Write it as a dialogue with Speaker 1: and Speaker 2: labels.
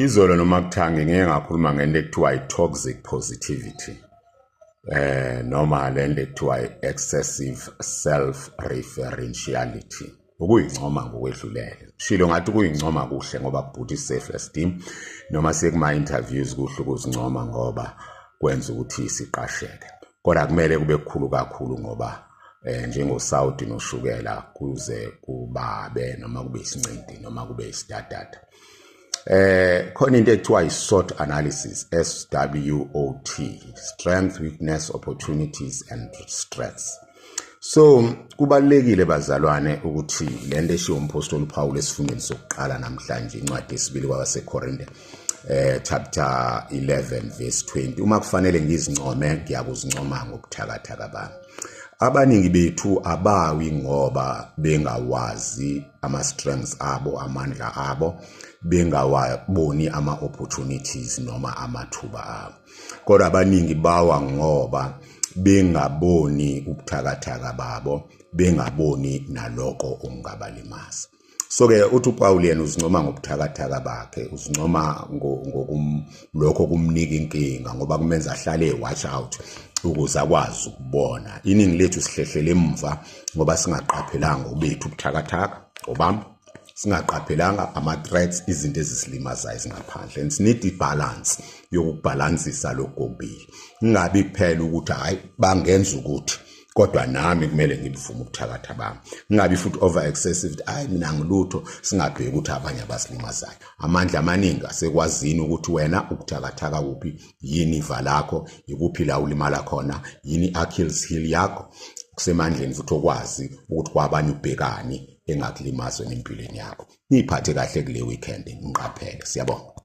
Speaker 1: Izolo noma kuthangi ngeke ngakhuluma ngento ekuthiwa i-toxic positivity noma lento ekuthiwa i-excessive self-referentiality, ukuyincoma ngokwedlulele. Shilo ngathi ukuyincoma kuhle ngoba kubhuda i-self esteem, noma sekuma-interviews kuhle ukuzincoma ngoba kwenza ukuthi siqasheke, kodwa kumele kube kukhulu kakhulu ngoba njengosawuti noshukela kuze kubabe noma kube isincinti noma kube isidadada. Khona into ekuthiwa i-SWOT analysis, SWOT, strength, weakness, opportunities and threats. So kubalulekile, bazalwane, ukuthi lento eshiwo umpostoli uPaul esifundweni sokuqala namhlanje, incwadi yesibili kwabaseKorinte, chapter 11 verse 20: "Uma kufanele ngizincome, ngiyakuzincoma ngobuthakathaka bami." Abaningi bethu abawi ngoba bengawazi ama strengths abo, amandla abo, bengawaboni ama opportunities noma amathuba abo, kodwa abaningi bawa ngoba bengaboni ubuthakathaka babo, bengaboni naloko okungabalimaza. So ke uthi uPaul yena uzincoma ngobuthakathaka bakhe, uzincoma lokho kumnika inkinga ngoba kumenza ahlale watch out ukuze akwazi ukubona. Iningi lethu sihlehlele emva ngoba singaqaphelanga ubethu ubuthakathaka, obami singaqaphelanga ama-threats, izinto ezisilimazayo ezingaphandle, and need i-balance yokubhalansisa lokhu kokubili, kungabi kuphela ukuthi hhayi, bangenza ukuthi, kodwa nami kumele ngibuvume ubuthakatha bami. Kungabi futhi over excessive, hayi, mina ngilutho, singabheki ukuthi abanye abasilimazayo. Amandla amaningi asekwazini ukuthi wena ubuthakathaka kuphi, yini iva lakho, ikuphi la ulimala khona, yini i-Achilles heel yakho. Kusemandleni futhi okwazi ukuthi kwabanye ubhekani engakulimaza empilweni yakho. Niyiphathe kahle kule weekend, ngiqaphele. Siyabonga.